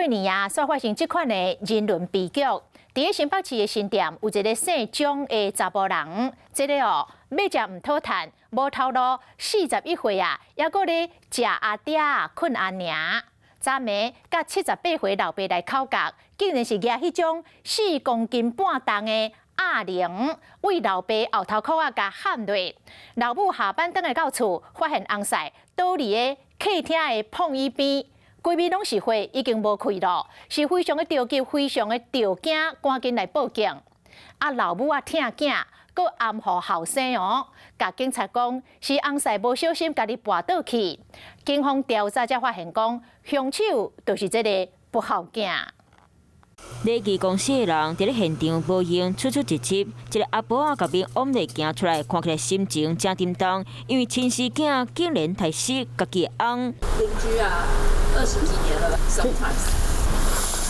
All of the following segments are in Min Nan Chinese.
過年啊，煞發生這款的人倫悲劇。佇咧新北市的新店，有一个姓鍾的查埔人，這个哦，欲食毋討趁，無頭路，41歲啊，猶閣咧食阿爹睏阿娘。昨暝佮78歲老爸來口角，竟然是舉彼種4公斤半重的啞鈴，對老爸後頭殼仔共撼落。老母下班轉來到厝，發現翁婿倒佇咧客廳的膨椅邊，規面攏是血，已經無氣囉，是非常的著急，非常的著驚，趕緊來報警。啊，老母啊疼囝，閣安撫後生哦，共警察講是翁婿無小心家己跋倒去。警方調查才發現講，兇手就是這个不孝囝。禮儀公司的人佇咧現場無閒出出入入，一个阿婆仔共面往內行出來，看起來心情誠沉重，因為親生囝竟然刣死家己的翁。鄰居啊，20幾年了，sometimes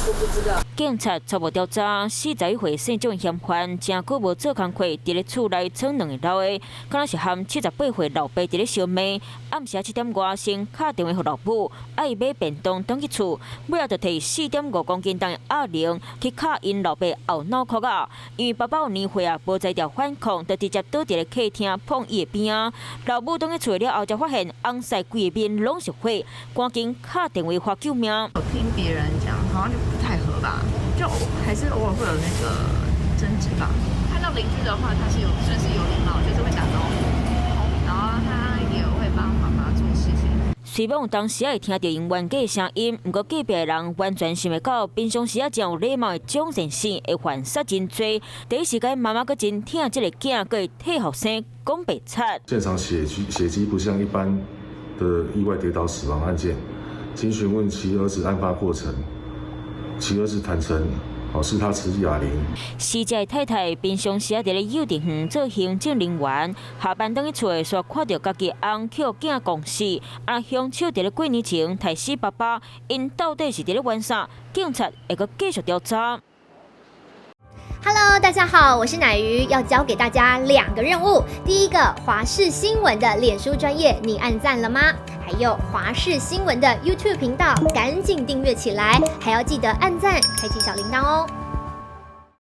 我不知道。警察初步調查，41歲姓鍾嫌犯，誠久無做工課，佇咧厝內創兩个老的，敢若是和78歲老爸佇咧相罵。暗時7點外，先敲電話予老母，愛伊買便當轉去厝，尾仔就提4.5公斤重的啞鈴去敲𪜶老爸後腦殼仔。因為爸爸有年歲啊，無才調反抗，就直接倒佇咧客廳膨椅的邊仔。老母轉去厝了後，才發現翁婿規个面攏是血，趕緊敲電話喊救命。我聽別人講，好像就不太合吧，就還是偶爾會有那個爭執吧。看到鄰居的話，他是有算是有禮貌，就是會打招呼，然後他也會幫媽媽做事情。雖罔當時會聽著𪜶冤家的聲音，毋過隔壁的人完全想袂到，平常時仔誠有禮貌的鍾先生會犯殺人罪。第一時間媽媽閣真疼這个囝，閣會替後生講白賊。現場血跡血跡不像一般的意外跌倒死亡案件，經詢問其兒子案發過程，其兒子坦承，哦，是他持啞鈴。死者太太平常時仔佇咧幼稚園做行政人員，下班轉去厝的，煞看著家己翁予囝摃死，啊，兇手佇咧過年前刣死爸爸，𪜶到底是佇咧冤啥？警察會閣繼續調查。 Hello，大家好，我是乃瑜，要交給大家兩個任務。第一個，華視新聞的臉書專頁，你按讚了嗎？還有華視新聞的 YouTube 頻道，趕緊訂閱起來，還要記得按讚，開啟小鈴鐺哦。